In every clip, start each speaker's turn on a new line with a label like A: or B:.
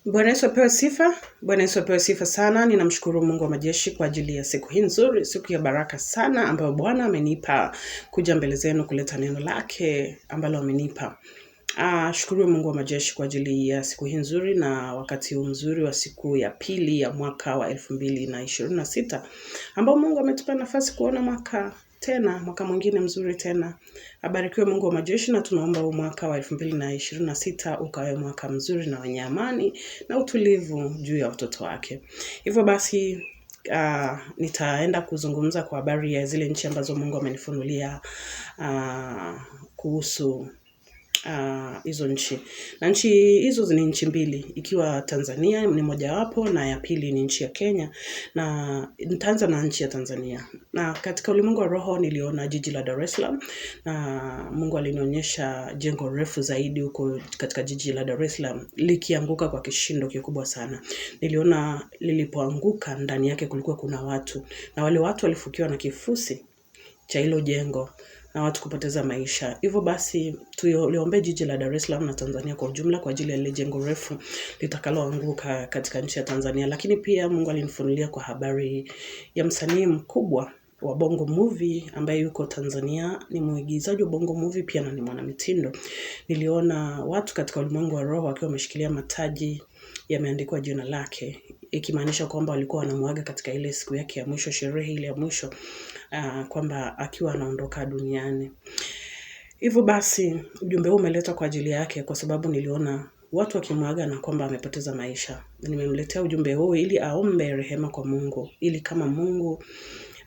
A: Bwana Yesu apewe sifa. Bwana Yesu apewe sifa sana. Ninamshukuru Mungu wa majeshi kwa ajili ya siku hii nzuri, siku ya baraka sana ambayo Bwana amenipa kuja mbele zenu kuleta neno lake ambalo amenipa. Shukuru Mungu wa majeshi kwa ajili ya siku hii nzuri na wakati huu mzuri wa siku ya pili ya mwaka wa 2026 ambao Mungu ametupa nafasi kuona mwaka tena, mwaka mwingine mzuri tena. Abarikiwe Mungu wa majeshi, na tunaomba huu mwaka wa 2026 ukawe mwaka mzuri na wenye amani na utulivu juu ya watoto wake. Hivyo basi nitaenda kuzungumza kwa habari ya zile nchi ambazo Mungu amenifunulia kuhusu hizo nchi. Na nchi hizo ni nchi mbili, ikiwa Tanzania ni mojawapo na ya pili ni nchi ya Kenya. Na nitaanza na nchi ya Tanzania. Na katika ulimwengu wa roho niliona jiji la Dar es Salaam, na Mungu alinionyesha jengo refu zaidi huko katika jiji la Dar es Salaam likianguka kwa kishindo kikubwa sana. Niliona lilipoanguka ndani yake kulikuwa kuna watu, na wale watu walifukiwa na kifusi cha hilo jengo na watu kupoteza maisha. Hivyo basi tuliombee jiji la Dar es Salaam na Tanzania kwa ujumla kwa ajili ya lile jengo refu litakaloanguka katika nchi ya Tanzania. Lakini pia Mungu alinifunulia kwa habari ya msanii mkubwa wa Bongo Movie ambaye yuko Tanzania, ni mwigizaji wa Bongo Movie pia na ni mwanamitindo. Niliona watu katika ulimwengu wa roho wakiwa wameshikilia mataji yameandikwa jina lake, ikimaanisha kwamba walikuwa wanamuaga katika ile siku yake ya mwisho, sherehe ile ya mwisho, kwamba akiwa anaondoka duniani. Hivyo basi ujumbe huu umeletwa kwa ajili yake kwa sababu niliona watu wakimwaga na kwamba amepoteza maisha. Nimemletea ujumbe huu ili aombe rehema kwa Mungu, ili kama Mungu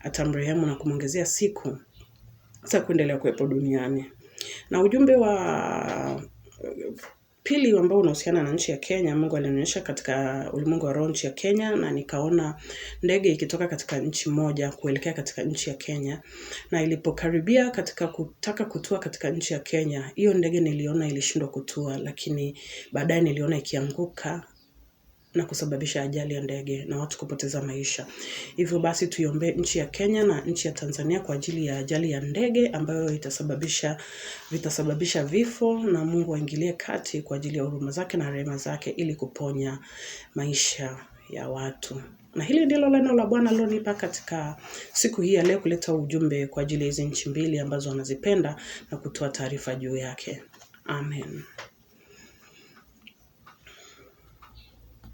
A: atamrehemu na kumwongezea siku za kuendelea kuwepo duniani. Na ujumbe wa pili ambao unahusiana na nchi ya Kenya, Mungu alinionyesha katika ulimwengu wa roho nchi ya Kenya, na nikaona ndege ikitoka katika nchi moja kuelekea katika nchi ya Kenya, na ilipokaribia katika kutaka kutua katika nchi ya Kenya, hiyo ndege niliona ilishindwa kutua, lakini baadaye niliona ikianguka na kusababisha ajali ya ndege na watu kupoteza maisha. Hivyo basi tuiombee nchi ya Kenya na nchi ya Tanzania kwa ajili ya ajali ya ndege ambayo vitasababisha vifo, na Mungu aingilie kati kwa ajili ya huruma zake na rehema zake ili kuponya maisha ya watu. Na hili ndilo neno la Bwana alilonipa katika siku hii ya leo, kuleta ujumbe kwa ajili ya hizi nchi mbili ambazo wanazipenda na kutoa taarifa juu yake. Amen.